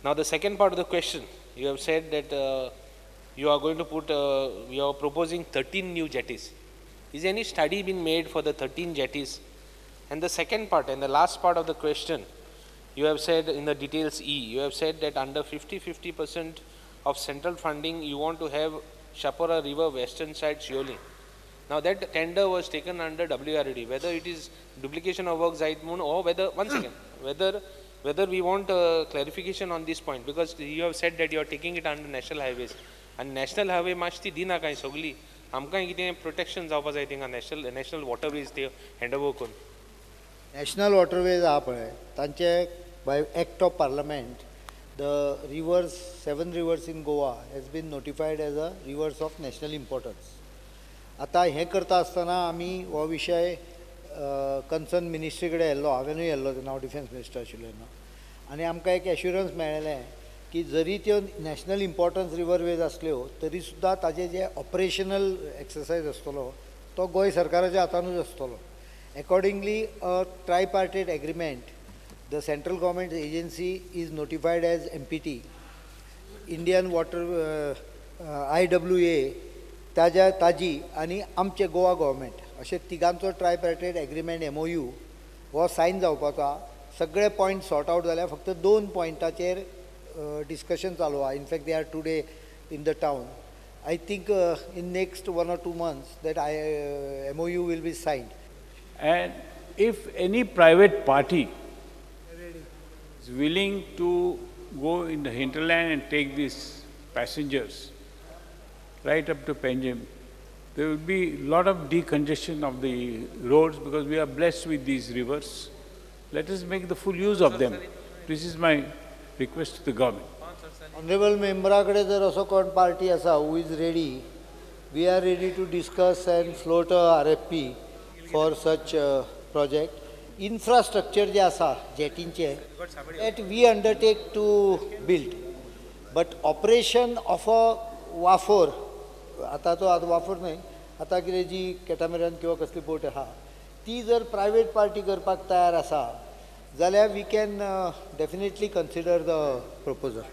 Now the second part of the question, you have said that you are going to put, you are proposing 13 new jetties. Is any study been made for the 13 jetties? And the second part and the last part of the question, you have said in the details E, you have said that under 50-50% of central funding, you want to have Chapora River western side Siolim. Now that tender was taken under WRD, whether it is duplication of work Zaid Moon or whether, one second, whether we want clarification on this point, because you have said that you are taking it under national highways. And national highway मातशी दिना कांय सगली आमकां कितें protection जावपा जाय थिंगा national waterways ते हँड ओवर करून. नॅशनल वॉटरवेज आहा पळय तांचे by act of parliament the rivers, 7 rivers in Goa has been notified as a rivers of national importance. आतां हें करता आसतना आमी हो विशय कन्सर्न मिनिस्ट्री कडेन येल्लो, हांवेनूय येल्लो तेन्ना हांव डिफेन्स मिनिस्टर आशिल्लो तेन्ना, आनी आमकां एक एश्युरन्स मेळ्ळें की जरी त्यो नॅशनल इम्पॉर्टन्स रिवरवेज आसल्यो तरी सुद्दां ताजे जे ऑपरेशनल एक्सरसायज आसतलो तो गोंय सरकाराच्या हातानूच आसतलो. Accordingly a tripartite agreement, the central government agency is notified as MPT, Indian water IWA ताज्या ताजी आनी आमचे गोवा गव्हर्मेंट अशे तिगांचो ट्रायपार्टायट एग्रीमेंट MOU हो सायन जावपाचो आहा. सगळे पॉयंट सॉर्ट आवट जाल्या, फक्त 2 पॉयंटाचेर डिस्कशन चालू आहा. In fact they are today in the town. I think in next 1 or 2 months that MOU will be signed. And if any private party is willing to go in the hinterland and take these passengers right up to Panjim, there will be a lot of decongestion of the roads because we are blessed with these rivers. Let us make the full use of them. This is my request to the government. Honorable member कडे जर असो कोण party आसा who is ready, we are ready to discuss and float a RFP for such project. Infrastructure जे आसा जेटींचे that we undertake to build, but operation of a वाफोर, आतां तो आतां वाफोर न्हय, आतां कितें जी कॅटामेरन किंवा कसली बोट आहा ती जर प्रायवेट पार्टी करपाक तयार आसा जाल्यार we can definitely consider the proposal.